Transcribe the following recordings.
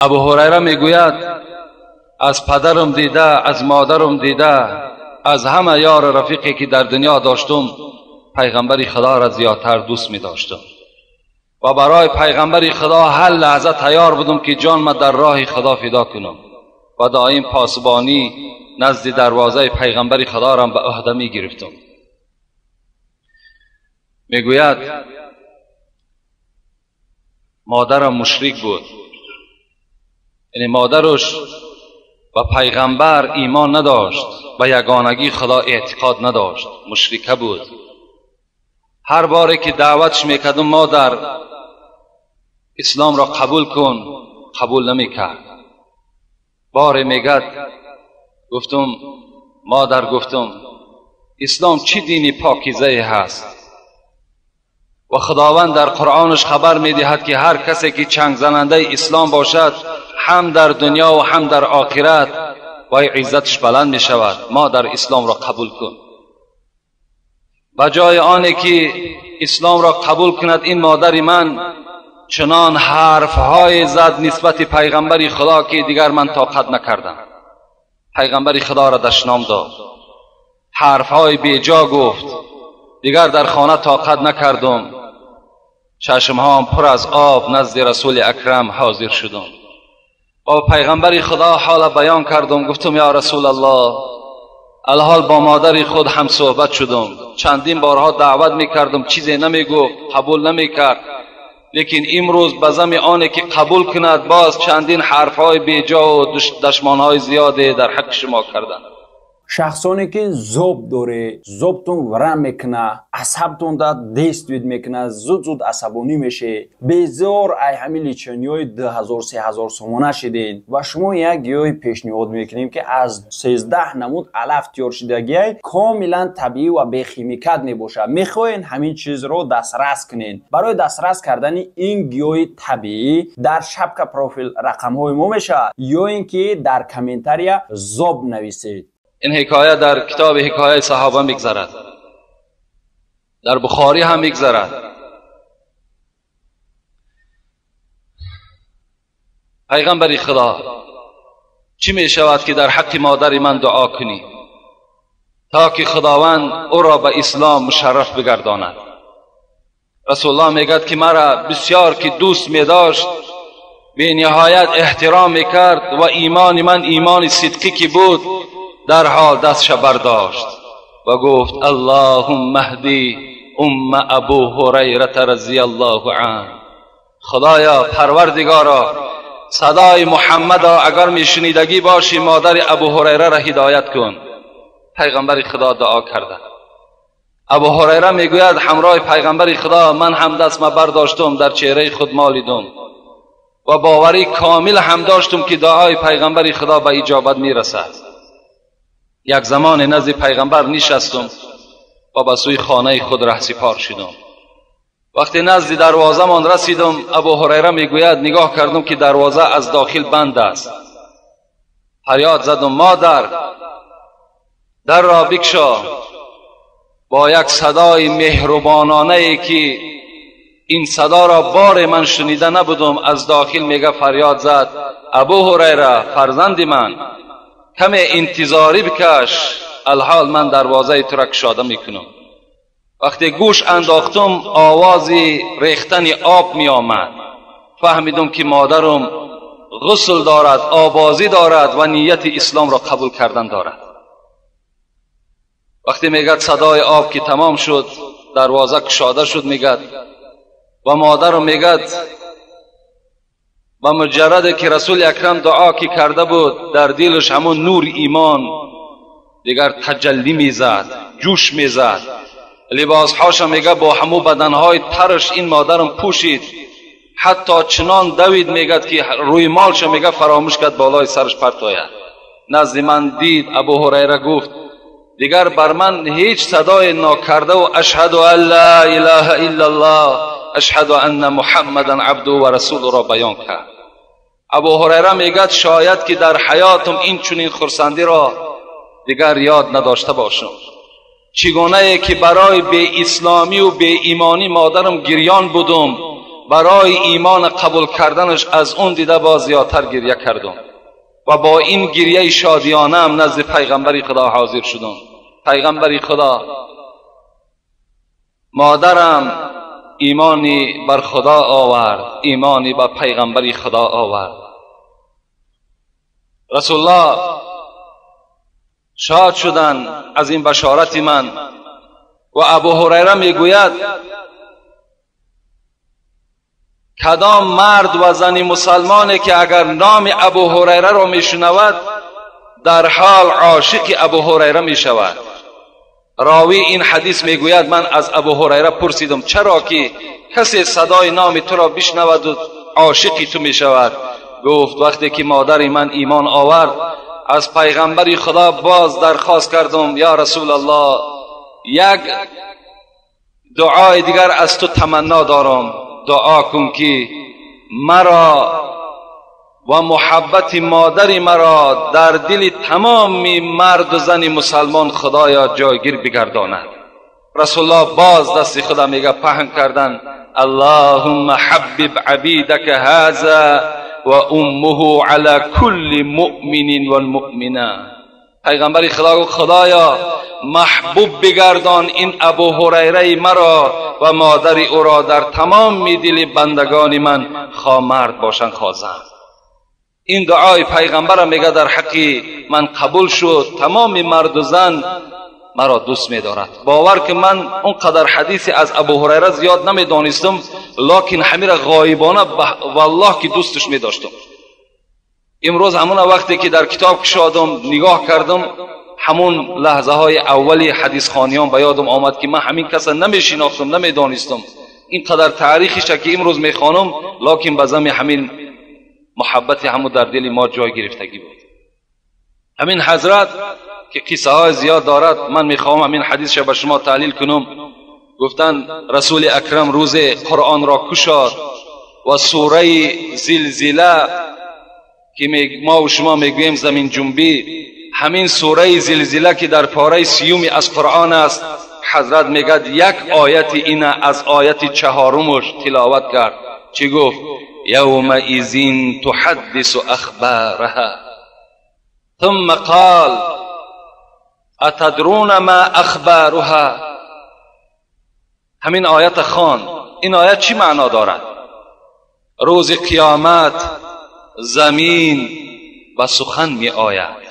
Абу Ҳурайра мегӯяд аз падарам дида, аз модарам дида, аз ҳама ёру рафиқе ки дар дунё доштум, пайғамбари Худоро зиёдтар дӯст медоштум ва барои пайғамбари Худо ҳар лаҳза тайёр будум ки ҷонма дар роҳи Худо фидо кунам ва доим посбонӣ назди дарвозаи пайғамбари Худорам ба ӯҳда мегирифтум. Мегӯяд модарам мушрик буд, яъне модараш ба пайғамбар имон надошт, ба ягонагии Худо эътиқод надошт, мушрика буд. Ҳар боре ки даъватш мекардум, модар, исломро қабул кун, қабул намекард. Боре мегӯяд гуфтум, модар, гуфтум, ислом чӣ дини покизае ҳаст ва Худованд дар Қуръонаш хабар медиҳад ки ҳар касе ки чангзанандаи ислом бошад, ҳам дар дунё ва ҳам дар охират вай иззаташ баланд мешавад. Модар, исломро қабул кун. Ба ҷои оне ки исломро қабул кунад, ин модари ман чунон ҳарфҳое зад нисбати пайғамбари Худо ки дигар ман тоқат накардам. Пайғамбари Худоро дашном дод, ҳарфҳои беҷо гуфт. Дигар дар хона тоқат накардум, чашмҳоам пур аз об назди Расули Акрам ҳозир шудум. Бо пайғамбари Худо ҳола баён кардум, гуфтум: ё Расулаллоҳ, алҳол бо модари худ ҳам суҳбат шудум, чандин борҳо даъват мекардум, чизе намегуфт, қабул намекард, лекин имрӯз ба зами оне ки қабул кунад, боз чандин ҳарфҳои беҷову дашмонҳои зиёде дар ҳаққи шумо карданд. Шахсоне ки зоб доре, зобтон варам мекуна, асабтон да действует мекуна, зуд-зуд асабонӣ меше, безор ай ҳамин лечения ҳои 2000-3000 сомона шиден, ва шумо як гиёҳи пешниҳод мекунем, ки аз 13 намуд алаф тиёр шидагиай, комилан табиӣ ва бехимикат мебошад. Мехоҳен ҳамин чизро дастрас кунен? Барои дастрас кардани ин гиёҳи табиӣ дар шапка профил рақамҳои мо мешавад ё ин ки дар комментария «зоб» нависед. Ин ҳикоя дар китоби ҳикояи саҳоба мегзарад, дар Бухорӣ ҳам мегзарад. Пайғамбари Худо, чӣ мешавад ки дар ҳаққи модари ман дуо кунӣ, то ки Худованд ӯро ба ислом мушарраф бигардонад? Расулуллоҳ мегӯяд ки мара бисёр ки дӯст медошт, бениҳоят эҳтиром мекард ва имони ман имони сидқӣ ки буд, дарҳол дастша бардошт ва гуфт: Аллоҳумма аҳди умма Абу Ҳурайрата разияллоҳу анҳ. Худоё Парвардигоро, садои Муҳаммадро агар мешунидагӣ бошӣ, модари Абу Ҳурайраро ҳидоят кун. Пайғамбари Худо дуо карда. Абу Ҳурайра мегӯяд ҳамроҳи пайғамбари Худо ман ҳам дастма бардоштум, дар чеҳраи худ молидум ва боварӣ комил ҳам доштум ки дуои пайғамбари Худо ба иҷобат мерасад. Як замоне назди пайғамбар нишастум ва ба сӯи хонаи худ раҳсипор шудум. Вақте назди дарвозамон расидум, Абу Ҳурайра мегӯяд, нигоҳ кардум ки дарвоза аз дохил банд аст. Фарёд задум: модар, дарро бикшо. Бо як садои меҳрубононае ки ин садоро боре ман шунида набудум, аз дохил мега фарёд зад: Абу Ҳурайра, фарзанди ман, каме интизорӣ бикаш, алҳол ман дарвозаи тура кушода мекунам. Вақте гӯш андохтум, овози рехтани об меомад. Фаҳмидум ки модарам ғусл дорад, обозӣ дорад ва нияти исломро қабул кардан дорад. Вақте мегӯяд садои об ки тамом шуд, дарвоза кушода шуд, мегӯяд, ва модарам мегӯяд ба муҷарраде ки Расули Акрам дуо ки карда буд, дар дилаш ҳамон нури имон дигар таҷаллӣ мезад, ҷӯш мезад. Либосҳоша мега бо ҳамун баданҳои тараш ин модарам пӯшид, ҳатто чунон давид, мегӯяд, ки рӯймолша мега фаромӯш кард болои сараш партояд. Назди ман дид, Абу Ҳурайра гуфт: дигар бар ман ҳеҷ садое нокардаву ашҳаду ан ла илаҳа иллаллоҳ, ашҳаду анна Муҳаммадан абдуҳу ва расулуро баён кард. Абу Ҳурайра мегӯяд шояд ки дар ҳаётам ин чунин хурсандиро дигар ёд надошта бошам. Чӣ гунае ки барои беисломию беимонӣ модарам гирён будум, برای ایمان قبول کردنش از اون دیده باز زیادتر گریه کردم و با این گریه شادیانه هم نزد پیغمبر خدا حاضر شدم. پیغمبر خدا، مادرم ایمانی بر خدا آورد، ایمانی بر پیغمبر خدا آورد. رسول الله شاد شدن از این بشارت من. و ابو هریره میگوید کدام مرد و زن مسلمانی که اگر نام ابو هریره را میشنود در حال عاشق ابو هریره میشود. راوی این حدیث میگوید من از ابو هریره پرسیدم چرا که کسی صدای نام تو را بشنود و عاشق تو میشود؟ گفت وقتی که مادر من ایمان آورد از پیغمبر خدا باز درخواست کردم یا رسول الله یک دعای دیگر از تو تمنا دارم، دعا کن که مرا و محبت مادر مرا در دل تمام مرد و زن مسلمان خدایا جایگیر بگرداند. رسول الله باز دست خدا میگه پهن کردن اللهم حبب عبیدک هذا و امه علی کل مؤمن والمؤمنه. پیغمبر خدا گفت خدایا محبوب بگردان این ابو هریره مرا و مادر او را در تمام دل بندگان من، خواه مرد باشند خواه زن. این دعای پیغمبر میگه در حقی من قبول شد، تمام مرد و زن مرا دوست میدارد. باور که من اونقدر حدیثی از ابو هریره زیاد نمیدانستم، لکن همین را غایبانه والله که دوستش میداشتم. امروز همون وقتی که در کتاب کشادم نگاه کردم، همون لحظه های اولی حدیث خوانیان به یادم آمد که من همین کس نمیشناختم، نمیدانستم. اینقدر تاریخش که امروز میخوانم، لکن به زمین همین محبت همون در دل ما جای گرفتگی بود. همین حضرت که قصه های زیاد دارد، من میخوام همین حدیث به شما تحلیل کنم. گفتن رسول اکرم روز قرآن را کشاد و سوره زلزله که ما و شما میگوییم زمین جنبی، همین سوره زلزله که در پاره سیومی از قرآن است، حضرت میگد یک آیت این از آیت چهارمش تلاوت کرد. چی گفت؟ یومئذ تحدث اخبارها ثم قال اتدرون ما اخبارها. همین آیت خوان. این آیت چی معنا دارد؟ روز قیامت زمین به سخن می آید،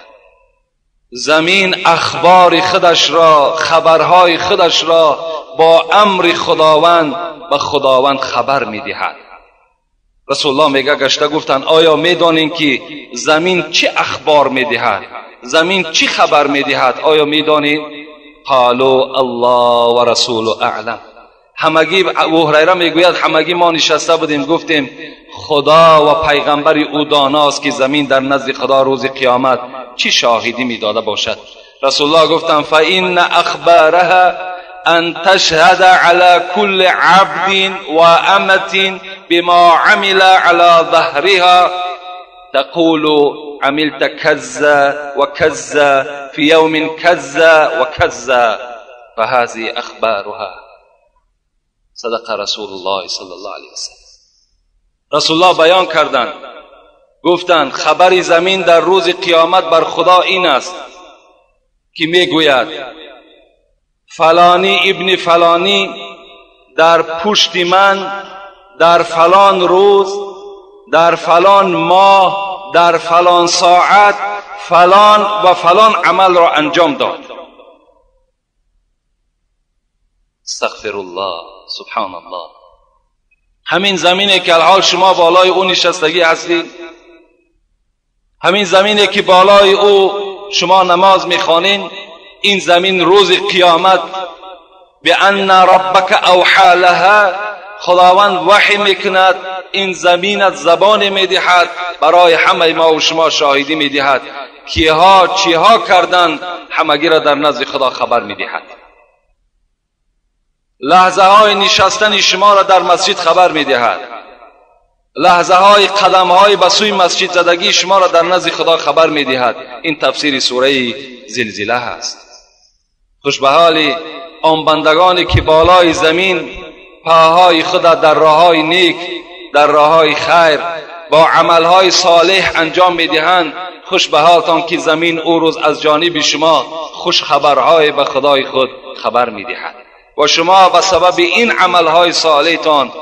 زمین اخبار خودش را، خبرهای خودش را با امر خداوند به خداوند خبر می دهد. رسول الله میگه گشته گفتن آیا میدانین که زمین چه اخبار میدهد؟ زمین چی خبر میدهد؟ آیا میدانین؟ قالوا الله و رسول اعلم. همگی ابو هریره میگوید همگی ما نشسته بودیم گفتیم خدا و پیغمبر او داناست که زمین در نزد خدا روز قیامت چی شاهدی میداده باشد. رسول الله گفتن فإن اخبارها ان تشهد على كل عبد وأمة بما عمل على ظهرها تقول عملت كذا وكذا في يوم كذا وكذا فهذه اخبارها. صدق رسول الله صلی الله علیه وسلم. رسول الله بیان کردند، گفتند خبر زمین در روز قیامت بر خدا این است که میگوید فلانی ابن فلانی در پشت من در فلان روز در فلان ماه در فلان ساعت فلان و فلان عمل را انجام داد. استغفر الله، سبحان الله. همین زمینه که الحال شما بالای او نشستگی هستید، همین زمینه که بالای او شما نماز میخوانین، این زمین روز قیامت بأن ربک اوحى لها، خداوند وحی میکند، این زمین از زبان میدهد برای همه ما و شما شاهدی میدهد کیها چیها کردند، همگی را در نزد خدا خبر میدهد. لحظه های نشستن شما را در مسجد خبر میدهد، لحظه های قدم های به سوی مسجد زدگی شما را در نزد خدا خبر میدهد. این تفسیر سوره زلزله هست. خوش به حال آن بندگانی که بالای زمین پاهای خود در راههای نیک، در راههای خیر با عملهای صالح انجام میدهند، خوش به حالتان که زمین او روز از جانب شما خوش خبرهای به خدای خود خبر میدهد و شما به سبب این عملهای صالحتان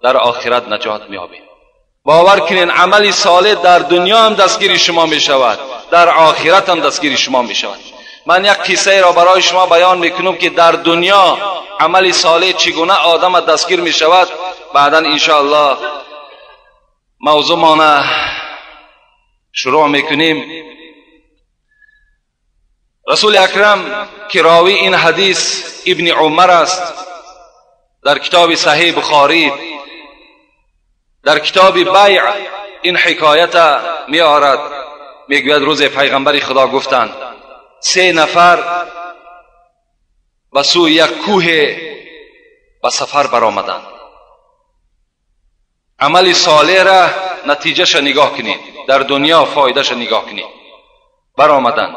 در آخرت نجات میابید. باور کنین عمل صالح در دنیا هم دستگیری شما میشود، در آخرت هم دستگیری شما میشود. من یک قصه را برای شما بیان میکنم که در دنیا عمل صالح چگونه آدم دستگیر میشود. بعدا انشاءالله موضوع مانه شروع میکنیم. رسول اکرم که راوی این حدیث ابن عمر است، در کتاب صحیح بخاری در کتاب بیع این حکایت می آرد. میگوید روز پیغمبر خدا گفتند 3 نفر به سوی یک کوه به سفر برآمدند. عمل صالح را نتیجهش نگاه کنید، در دنیا فایدهش نگاه کنید. برآمدند.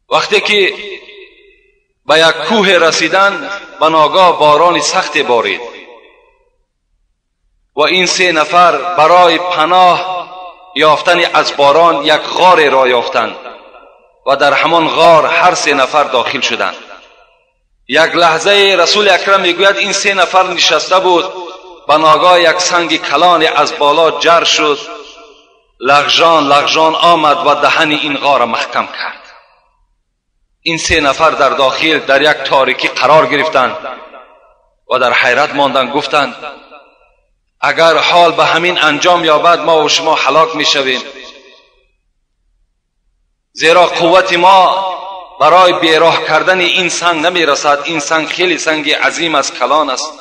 وقتی که به یک کوه رسیدند، به ناگاه باران سخت بارید و این 3 نفر برای پناه یافتن از باران یک غار را یافتند و در همان غار هر 3 نفر داخل شدند. یک لحظه رسول اکرم میگوید این 3 نفر نشسته بود، به ناگاه یک سنگ کلان از بالا جر شد، لغژان لغژان آمد و دهن این غار محکم کرد. این 3 نفر در داخل در یک تاریکی قرار گرفتند و در حیرت ماندند. گفتند اگر حال به همین انجام یابد ما و شما هلاک میشویم، زیرا قوت ما برای بیراه کردن این سنگ نمیرسد. این سنگ خیلی سنگ عظیم است، کلان است.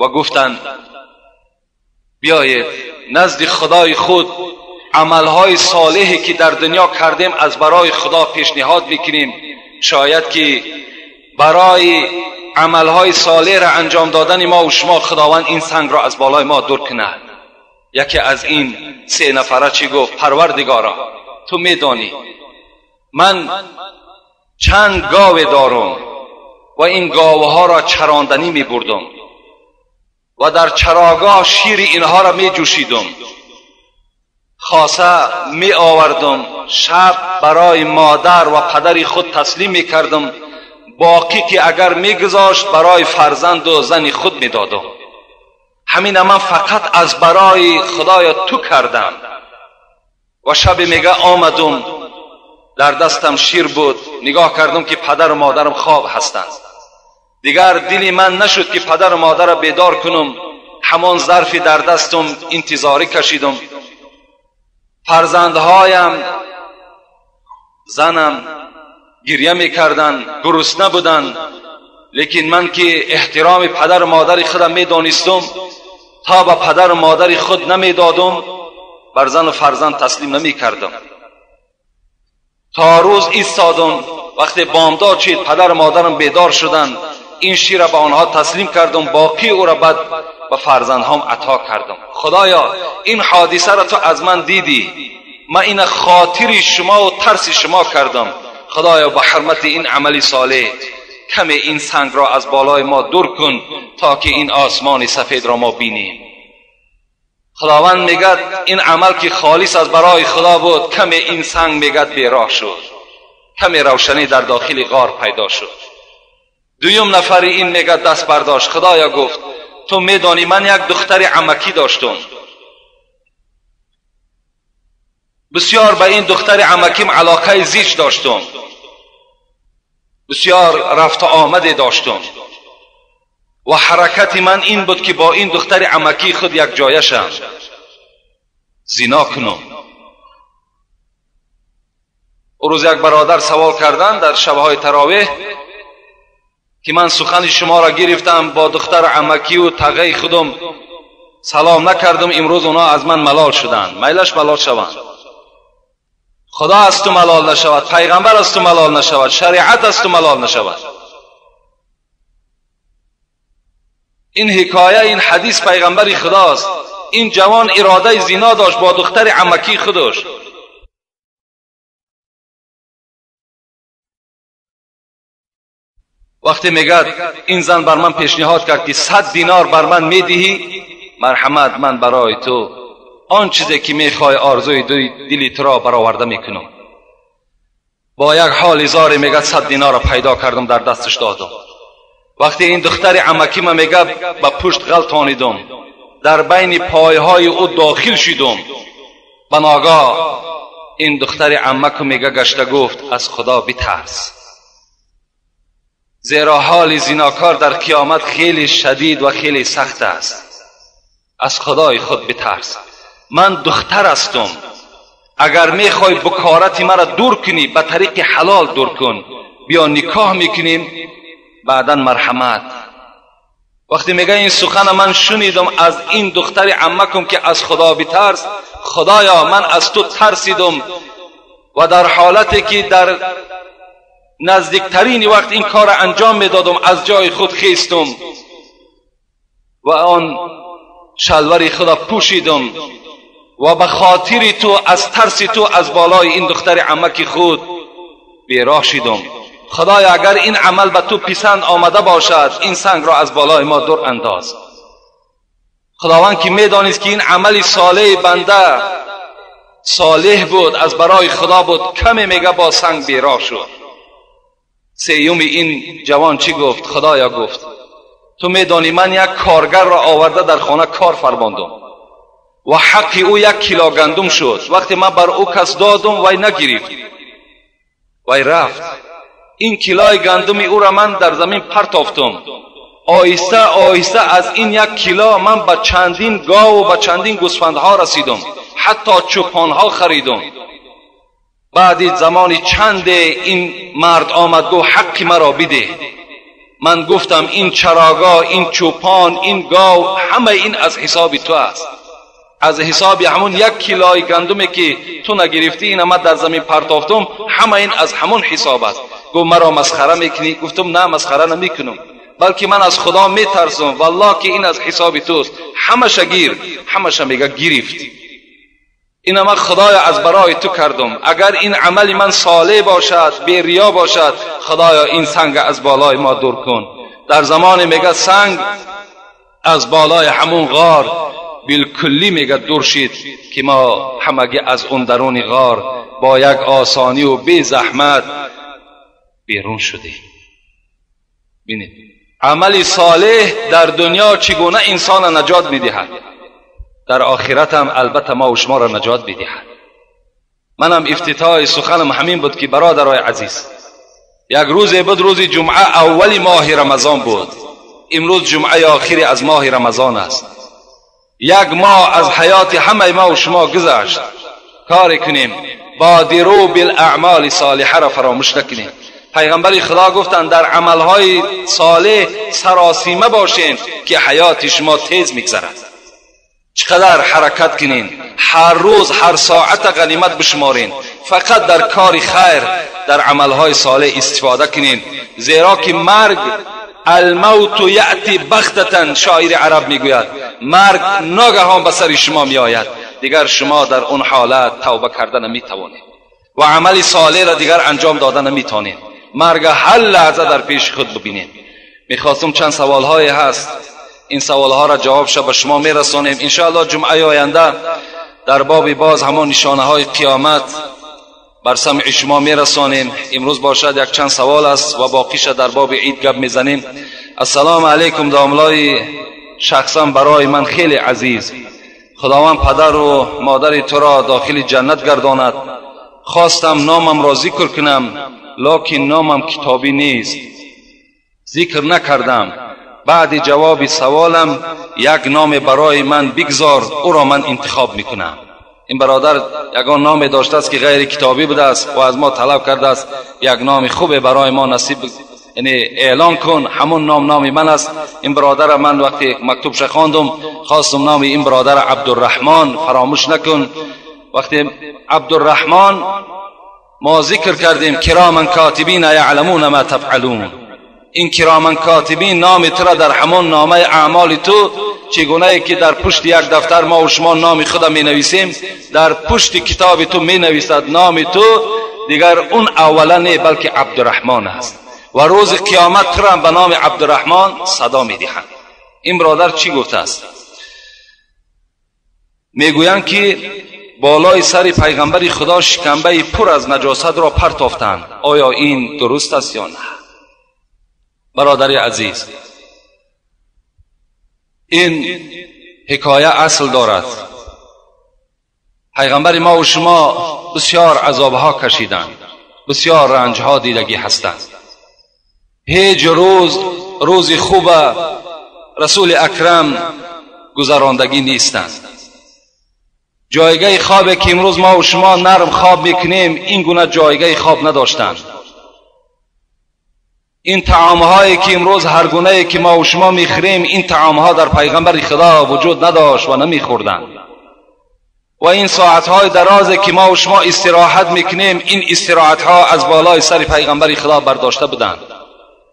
و گفتند بیایید نزد خدای خود عملهای صالحی که در دنیا کردیم از برای خدا پیشنهاد میکنیم، شاید که برای عملهای صالح را انجام دادن ما و شما خداوند این سنگ را از بالای ما دور کند. یکی از این 3 نفره چی گفت؟ پروردگارا تو میدانی من چند گاو دارم و این گاوها را چراندنی میبردم و در چراگاه شیر اینها را میجوشیدم، خاصه می آوردم، شب برای مادر و پدر خود تسلیم می کردم، باقی که اگر می گذاشت برای فرزند و زن خود می دادم. همین من فقط از برای خدایا تو کردم. و شب میگه آمدم، در دستم شیر بود، نگاه کردم که پدر و مادرم خواب هستند. دیگر دلی من نشد که پدر و مادر را بیدار کنم، همان ظرفی در دستم انتظاری کشیدم. فرزندهایم، زنم گریه میکردند، گرسنه بودند، لیکن من که احترام پدر و مادر خودم میدانستم، تا به پدر و مادر خود نمیدادم بر زن و فرزند تسلیم نمیکردم. تا روز ایستادم، وقتی بامداد شد پدر و مادرم بیدار شدند، این شیر را به آنها تسلیم کردم، باقی او را بعد به فرزندهام عطا کردم. خدایا این حادثه را تو از من دیدی، من این خاطری شما و ترس شما کردم. خدایا به حرمت این عمل صالح کمی این سنگ را از بالای ما دور کن تا که این آسمان سفید را ما بینیم. خداوند میگد این عمل که خالص از برای خدا بود، کمی این سنگ میگد بیراه شد، کمی روشنی در داخل غار پیدا شد. دویم نفری این میگد دست برداشت. خدایا گفت تو میدانی من یک دختر عمکی داشتم، بسیار به این دختر عمکیم علاقه زیچ داشتم، بسیار رفت آمد داشتم و حرکت من این بود که با این دختر عمکی خود یک جایه شم، زنا کنم. او روز یک برادر سوال کردن در شبهای تراویح که من سخن شما را گرفتم، با دختر عمکی و تغی خودم سلام نکردم، امروز اونا از من ملال شدند. میلش ملال شوند. خدا از تو ملال نشود، پیغمبر از تو ملال نشود، شریعت از تو ملال نشود. این حکایه، این حدیث پیغمبر خداست. این جوان اراده زنا داشت با دختر عمکی خودش. وقتی میگه این زن بر من پیشنهاد کرد که 100 دینار بر من میدهی، مرحمت من برای تو آن چیزی که میخوای آرزوی دلی تو را برآورده میکنم. با یک حال زاری میگه 100 دینار را پیدا کردم در دستش دادم. وقتی این دختر عمکی من میگه به پشت غلطانیدم، در بین پایهای او داخل شدم. به ناگاه این دختر عمک میگه گشته گفت از خدا بترس، زیرا حال زیناکار در قیامت خیلی شدید و خیلی سخت است. از خدای خود بترس. من دختر هستم، اگر میخوای بکارت مرا دور کنی به طریق حلال دور کن، بیا نکاح میکنیم بعدا مرحمت. وقتی میگه این سخن من شنیدم از این دختر عمکم که از خدا بترس، خدایا من از تو ترسیدم و در حالتی که در نزدیکترین وقت این کار انجام میدادم از جای خود خیستم و آن شلوار خدا پوشیدم و به خاطر تو از ترس تو از بالای این دختر عمک خود بیراه شدم. خدایا اگر این عمل به تو پسند آمده باشد این سنگ را از بالای ما دور انداز. خداوند که میدانست که این عمل صالح بنده صالح بود، از برای خدا بود، کمی میگه با سنگ بیراه شد. سیوم این جوان چی گفت؟ خدایا گفت تو میدانی من یک کارگر را آورده در خانه کار فرماندم و حق او 1 کیلو گندم شد. وقتی من بر او کس دادم وی نگرفت، وی رفت. این کیلوی گندم او را من در زمین پرتافتم. آهسته آهسته از این 1 کیلو من به چندین گاو و به چندین گوسفندها رسیدم، حتی چوپانها خریدم. بعد زمانی چند این مرد آمد گفت حق مرا بده. من گفتم این چراگاه، این چوپان، این گاو، همه این از حساب تو است، از حساب همون 1 کیلوی گندمی که تو نگرفتی این من در زمین پرتافتم، همه این از همون حساب است. گفت مرا مسخره میکنی؟ گفتم نه مسخره نمیکنم، بلکه من از خدا میترسم، والله که این از حساب توست. همش گیر، همش میگه گرفت. این من خدایا از برای تو کردم، اگر این عمل من صالح باشد، بی ریا باشد، خدایا این سنگ از بالای ما دور کن. در زمان میگه سنگ از بالای همون غار بالکلی میگه دور شد که ما همگی از اون درون غار با یک آسانی و بی زحمت بیرون شدیم. ببینید عمل صالح در دنیا چگونه انسان نجات میدهد، در آخرت هم البته ما و شما را نجات میدهد. منم افتتاح سخنم همین بود که برادرای عزیز، یک روز بود، روز جمعه اول ماه رمضان بود. امروز جمعه آخری از ماه رمضان است. یک ماه از حیات همه ما و شما گذشت. کار کنیم بادروا بالاعمال صالحه را فراموش نکنیم. پیغمبر خدا گفتند در عملهای صالح سراسیمه باشین که حیات شما تیز میگذرد. چقدر حرکت کنین، هر روز هر ساعت غنیمت بشمارین، فقط در کار خیر در عملهای صالح استفاده کنین، زیرا که مرگ الموت یأتی بغتة، شاعر عرب میگوید مرگ ناگهان به سر شما میآید، دیگر شما در اون حالت توبه کردن نمیتوانید و عمل صالح را دیگر انجام دادن نمیتوانید. مرگ هر لحظه در پیش خود ببینید. میخواستم چند سوالهای هست، این سوالها را جواب شد به شما میرسانیم انشاءالله. جمعه آینده در باب باز همان نشانه های قیامت بر سمع شما میرسانیم. امروز باشد یک چند سوال است و باقیش در باب عید گپ میزنیم. السلام علیکم داملای شخصا برای من خیلی عزیز، خداوند پدر و مادر تو را داخل جنت گرداند. خواستم نامم را ذکر کنم لکن نامم کتابی نیست، ذکر نکردم. بعد جواب سوالم یک نام برای من بگذار، او را من انتخاب میکنم. این برادر یگان نام داشته است که غیر کتابی بوده است و از ما طلب کرده است یک نام خوب برای ما نصیب، یعنی اعلان کن، همون نام نام من است. این برادر من وقتی مکتوبش خواندم خواستم نام این برادر عبدالرحمن فراموش نکن. وقتی عبدالرحمن ما ذکر کردیم کرامن کاتبین یعلمون ما تفعلون، این کرامن کاتبین نام تو را در همان نامه اعمال تو، چگونه که در پشت یک دفتر ما و شما نام خود می نویسیم، در پشت کتاب تو می نویسد نام تو، دیگر اون اولا نه بلکه عبدالرحمن است. و روز قیامت تو را به نام عبدالرحمن صدا میدهند. این برادر چی گفته است؟ میگویند که بالای سر پیغمبر خدا شکمبه پر از نجاست را پرتافتند، آیا این درست است یا نه؟ برادر عزیز، این حکایه اصل دارد. پیغمبر ما و شما بسیار عذابها کشیدند، بسیار رنجها دیدگی هستند. هیچ روز روز خوب رسول اکرم گذراندگی نیستند. جایگاه خواب که امروز ما و شما نرم خواب میکنیم، این گونه جایگاه خواب نداشتند. این طعامهایی که امروز هر گونه که ما و شما میخوریم، این طعامها در پیغمبر خدا وجود نداشت و نمیخوردند. و این ساعتهای درازی که ما و شما استراحت میکنیم، این استراحتها از بالای سر پیغمبر خدا برداشته بودند.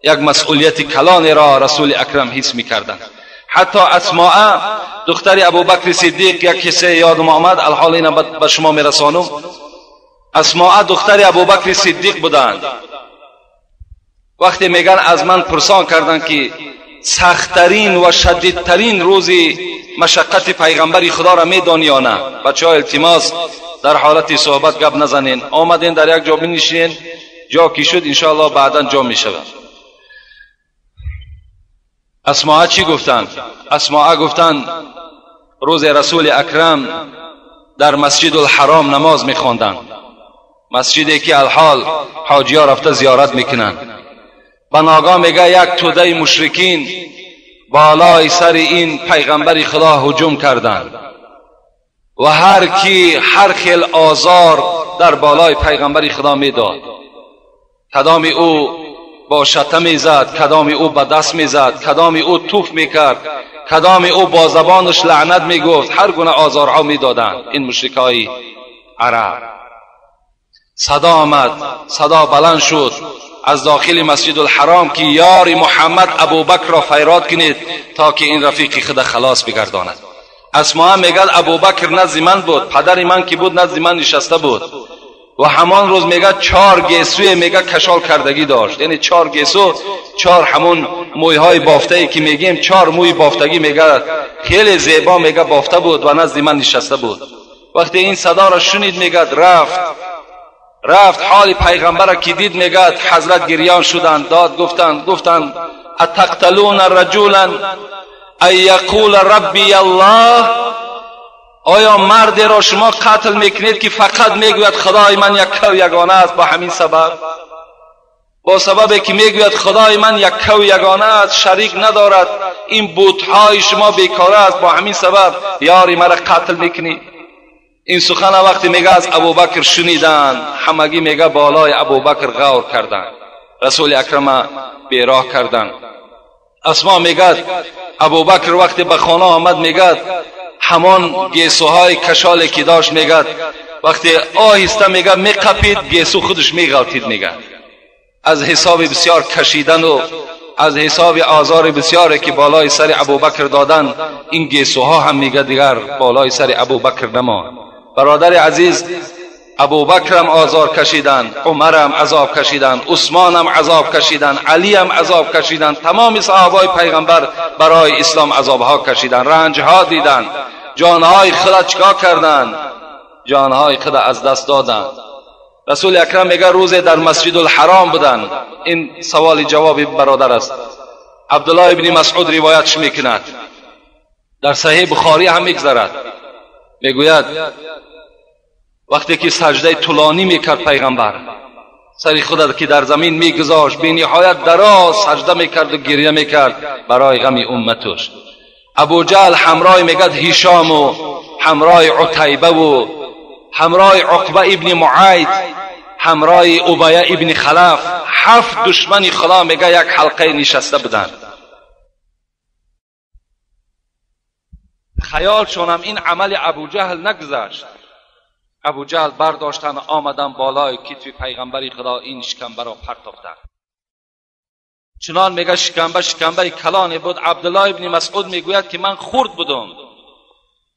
یک مسئولیت کلانی را رسول اکرم حس میکردند. حتی اسماء دختر ابوبکر صدیق، یک قصه یادم آمد، الحال اینم به شما میرسانم. اسماء دختر ابوبکر صدیق بودند. وقتی میگن از من پرسان کردند که سختترین و شدیدترین روزی مشقت پیغمبر خدا را میدانی یا نه؟ بچه ها التماس، در حالت صحبت گپ نزنین، آمدین در یک جا بنشین، جا کی شد انشاءالله بعدا جا میشود. اسماء چی گفتند؟ اسماء گفتند روز رسول اکرم در مسجد الحرام نماز میخواندند، مسجدی که الحال حاجی ها رفته زیارت میکنند. به ناگاه میگه یک توده مشرکین بالای سر این پیغمبر خدا هجوم کردند و هر کی هر خیل آزار در بالای پیغمبر خدا میداد. کدام او با شته میزد، کدام او به دست میزد، کدام او توف میکرد، کدام او با زبانش لعنت میگفت، هر گونه آزارها میدادند این مشرکای عرب. صدا آمد، صدا بلند شد از داخل مسجد الحرام که یار محمد ابوبکر را فیراد کنید تا که این رفیق خود خلاص بگرداند. اسماء میگد ابوبکر نزد من بود، پدر من که بود نزد من نشسته بود و همان روز میگه 4 گیسوی میگه کشال کردگی داشت، یعنی 4 گیسو، 4 همون مویهای بافته ای که میگیم، 4 موی بافتگی میگه خیلی زیبا میگه بافته بود و نزد من نشسته بود. وقتی این صدا را شنید میگه رفت حال پیغمبر را که دید میگه حضرت گریان شدند، داد گفتند، گفتند اتقتلون رجولا ان یقول ربی الله، آیا مرد را شما قتل میکنید که فقط میگوید خدای من یک و یگانه است؟ با همین سبب، با سبب که میگوید خدای من یک و یگانه است، شریک ندارد، این بتهای شما بیکاره است، با همین سبب یاری مرا قتل میکنید؟ این سخن وقتی میگه از ابوبکر شنیدن، همگی میگه بالای ابوبکر غور کردن، رسول اکرم بیراه کردن. اسما میگه ابوبکر وقتی به خانه آمد میگه همان گیسوهای کشالی که داشت میگه وقتی آهسته میگه میقپید گیسو خودش میغلطید، میگه از حساب بسیار کشیدن و از حساب آزار بسیاری که بالای سر ابوبکر دادن، این گیسوها هم میگه دیگر بالای سر ابوبکر نماند. برادر عزیز، ابوبکر هم آزار کشیدن، عمر هم عذاب کشیدن، عثمان هم عذاب کشیدن، علی هم عذاب کشیدن، تمام صحابای پیغمبر برای اسلام عذابها کشیدن، رنجها دیدن، جانهای خود چیکار کردن؟ جانهای خود از دست دادن. رسول اکرم میگه روز در مسجد الحرام بودن. این سوال جواب برادر است. عبدالله ابن مسعود روایتش میکند، در صحیح بخاری هم میگذرد. میگوید وقتی که سجده طولانی میکرد پیغمبر، سر خود که در زمین میگذاشت، بی نهایت دراز سجده میکرد و گریه میکرد برای غم امتش. ابو جهل همراه میگد هشام و همراه عتیبه و همراه عقبه ابن معید، همراه ابیه ابن خلف، 7 دشمن خدا میگه یک حلقه نشسته بودند. خیالشون هم این عمل ابو جهل نگذشت. ابو جهل برداشتن آمدن بالای کتف پیغمبر خدا، این شکمبه را پرتافتن. چنان میگه شکمبه کلانی بود. عبدالله ابن مسعود میگوید که من خرد بودم،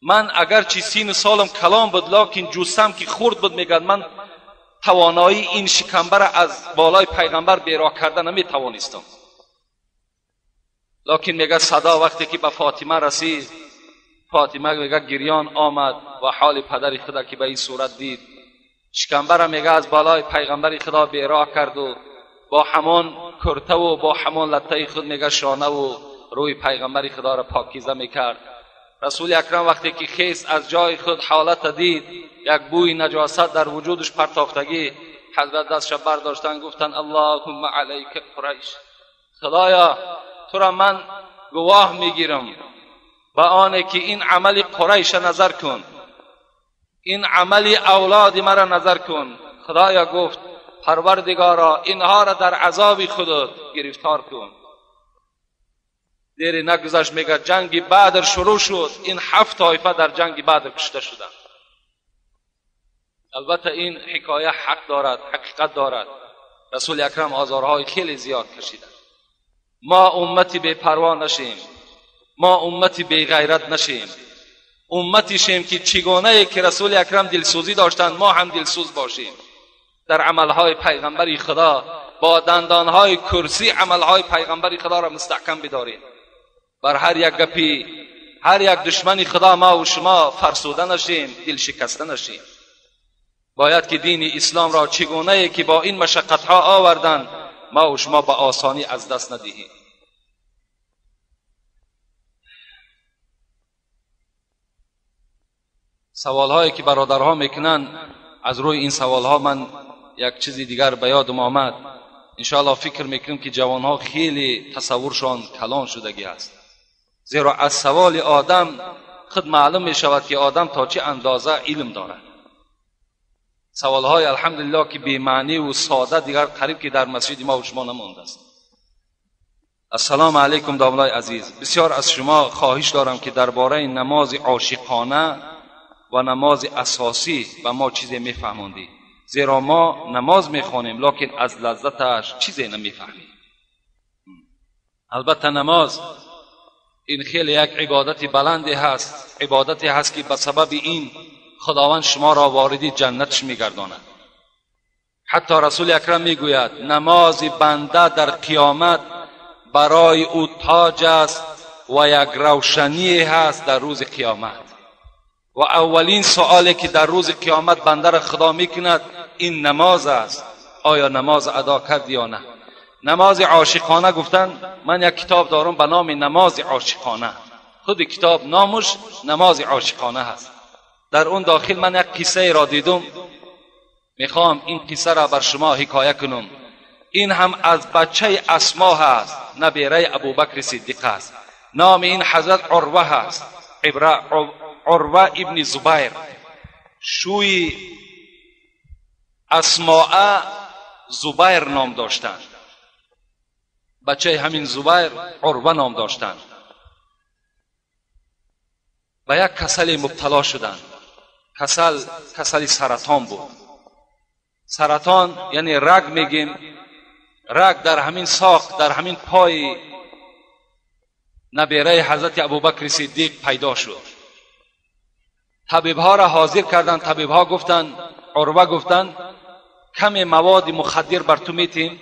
من اگرچه سین سالم کلان بود لکن جسم که خرد بود، میگه من توانایی این شکمبه را از بالای پیغمبر بیراه کرده نمیتوانستم. لکن میگه صدا وقتی که به فاطمه رسید، فاطمه میگه گریان آمد و حال پدر خدا که به این صورت دید، شکمبه را میگه از بالای پیغمبر خدا بیراه کرد و با همان کرته و با همان لطه خود میگه شانه و روی پیغمبر خدا را پاکیزه میکرد. رسول اکرم وقتی که خیست از جای خود حالت دید، یک بوی نجاست در وجودش پرتافتگی، حضرت دستش برداشتن گفتن اللهم علیک قریش، خدایا تو را من گواه میگیرم به آنه که این عمل قریش نظر کن، این عمل اولاد مرا نظر کن. خدایا گفت پروردگارا اینها را در عذاب خودت گرفتار کن. دیری نگذشت میگه جنگ بدر شروع شد، این 7 طایفه در جنگ بدر کشته شدند. البته این حکایه حق دارد، حقیقت دارد. رسول اکرم آزارهای خیلی زیاد کشیدند. ما امتی بی پروا نشیم، ما امتی بی غیرت نشیم، امتی شیم که چگونه که رسول اکرم دلسوزی داشتند ما هم دلسوز باشیم. در عملهای پیغمبری خدا با دندانهای کرسی عملهای پیغمبری خدا را مستحکم بداریم. بر هر یک گپی، هر یک دشمنی خدا ما و شما فرسوده نشیم، دل شکسته نشیم. باید که دین اسلام را چگونه که با این مشقتها آوردند ما و شما به آسانی از دست ندهیم. سوالهایی که برادرها میکنن، از روی این سوالها من یک چیزی دیگر به یادم آمد. انشاءالله فکر میکنم که جوانها خیلی تصورشان کلان شدگی است، زیرا از سوال آدم خود معلوم میشود که آدم تا چه اندازه علم دارد. سوالهای الحمدلله که بی معنی و ساده دیگر قریب که در مسجد ما و شما نمانده است. السلام علیکم داملای عزیز، بسیار از شما خواهش دارم که درباره نماز عاشقانه و نماز اساسی به ما چیزی میفهماندید، زیرا ما نماز میخوانیم لکن از لذتش چیزی نمیفهمیم. البته نماز این خیلی یک عبادت بلندی هست، عبادتی هست که به سبب این خداوند شما را وارد جنتش میگرداند. حتی رسول اکرم میگوید نماز بنده در قیامت برای او تاج است و یک روشنی هست در روز قیامت. و اولین سوالی که در روز قیامت بنده را خدا میکند این نماز است، آیا نماز ادا کرد یا نه؟ نماز عاشقانه گفتن، من یک کتاب دارم به نام نماز عاشقانه، خود کتاب نامش نماز عاشقانه هست. در اون داخل من یک قصه را دیدم، میخوام این قصه را بر شما حکایه کنم. این هم از بچه اسما هست، نبیره ابوبکر صدیق است. نام این حضرت عروه هست، عروه ابن زبیر. شوی اسماء زبیر نام داشتند، بچه همین زبیر عروه نام داشتند. به یک کسل مبتلا شدند، کسل سرطان بود. سرطان یعنی رگ میگیم، رگ در همین ساق، در همین پای نبیره حضرت ابوبکر صدیق پیدا شد. طبیبها را حاضر کردند، طبیبها گفتند، عروه گفتند کم مواد مخدر بر تو میتیم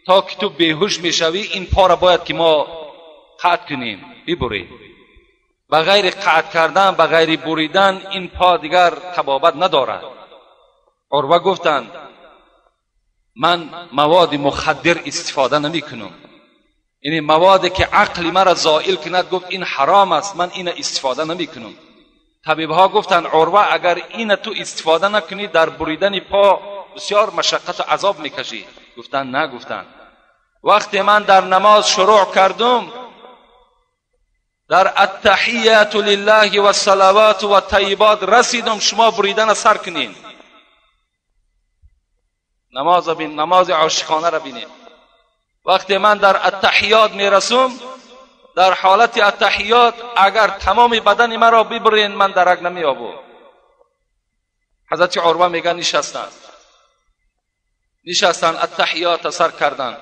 تا که تو بیهوش میشوی، این پا را باید که ما قطع کنیم، ببریم. بغیر قطع کردن، بغیر بریدن این پا دیگر طبابت ندارد. عروه گفتند من مواد مخدر استفاده نمی کنم، یعنی موادی که عقل مرا زائل کند، گفت این حرام است، من این استفاده نمی کنم. طبیبها گفتند عروه اگر این تو استفاده نکنی در بریدن پا بسیار مشقت و عذاب میکشی. گفتند نه. گفتند وقتی من در نماز شروع کردم، در التحیت لله و الصلوات و الطیبات رسیدم، شما بریدن سر کنین. نماز بین، نماز عاشقانه را بینیم. وقتی من در التحیات میرسم، در حالت التحیات اگر تمام بدن مرا ببرین من درک نمیابم. حضرت عروه میگن نشستند، نشستند التحیات سر کردند،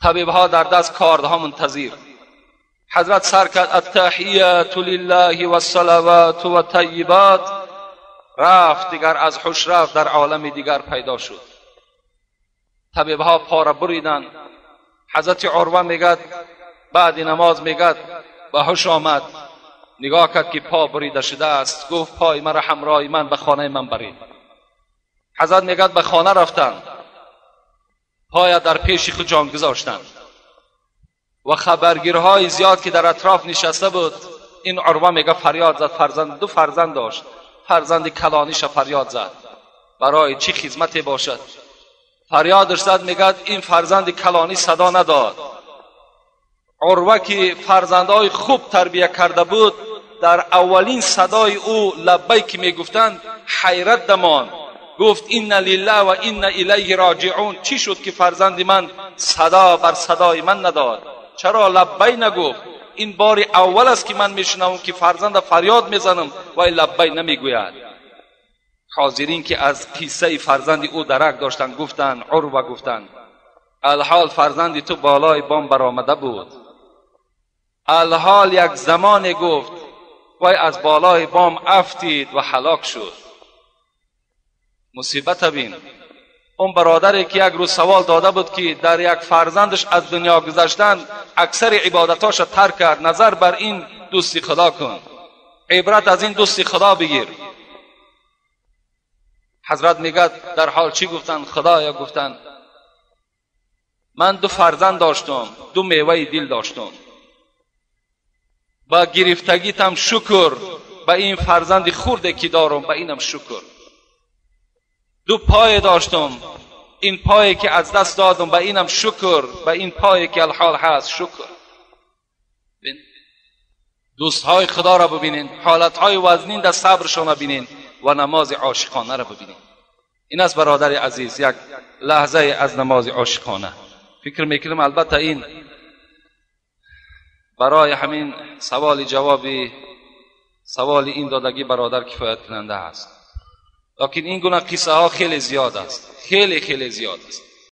طبیبها در دست کاردها منتظر. حضرت سر کرد التحیات لله و الصلوات و الطیبات. رفت دیگر از هوش رفت، در عالم دیگر پیدا شد. طبیبها پا را بریدند. حضرت عروه میگد بعد نماز میگد به هوش آمد، نگاه کرد که پا بریده شده است. گفت پای مرا همراه من به خانه من برید. حضرت میگد به خانه رفتند، پای در پیش خود جان گذاشتند و خبرگیرهای زیاد که در اطراف نشسته بود. این عروه میگه فریاد زد، فرزند، دو فرزند داشت، فرزند کلانیش فریاد زد برای چی خدمتی باشد. فریادش زد، میگد این فرزند کلانی صدا نداد. عروه که فرزندهای خوب تربیه کرده بود، در اولین صدای او لبیک میگفتند حیرت دمان. گفت إنا لله و إنا إلیه راجعون. چی شد که فرزند من صدا بر صدای من نداد؟ چرا لبی نگفت؟ این بار اول است که من میشنوم که فرزند فریاد میزنم و لبی نمیگوید. حاضرین که از قصه فرزند او درک داشتند گفتند، عروه گفتند الحال فرزند تو بالای بام برآمده بود. الحال یک زمان گفت وای از بالای بام افتید و هلاک شد. مصیبت بین. اون برادری که یک روز سوال داده بود که در یک فرزندش از دنیا گذشتن اکثر عبادتاش ترک کرد، نظر بر این دوستی خدا کن، عبرت از این دوستی خدا بگیر. حضرت میگد در حال چی گفتن؟ خدایا گفتن من دو فرزند داشتم، دو میوه دل داشتم، با گرفتگیتم شکر، با این فرزند خورده که دارم با اینم شکر. دو پای داشتم، این پایی که از دست دادم به اینم شکر، به این پایی که الحال هست شکر. دوستهای خدا را ببینین، حالتهای وزنین در صبرشان ببینین و نماز عاشقانه را ببینین. این است برادر عزیز یک لحظه از نماز عاشقانه. فکر میکنم البته این برای همین سوال جوابی سوال این دادگی برادر کفایت کننده است. لکن این گونه قصه ها خیلی زیاد است، خیلی خیلی زیاد است.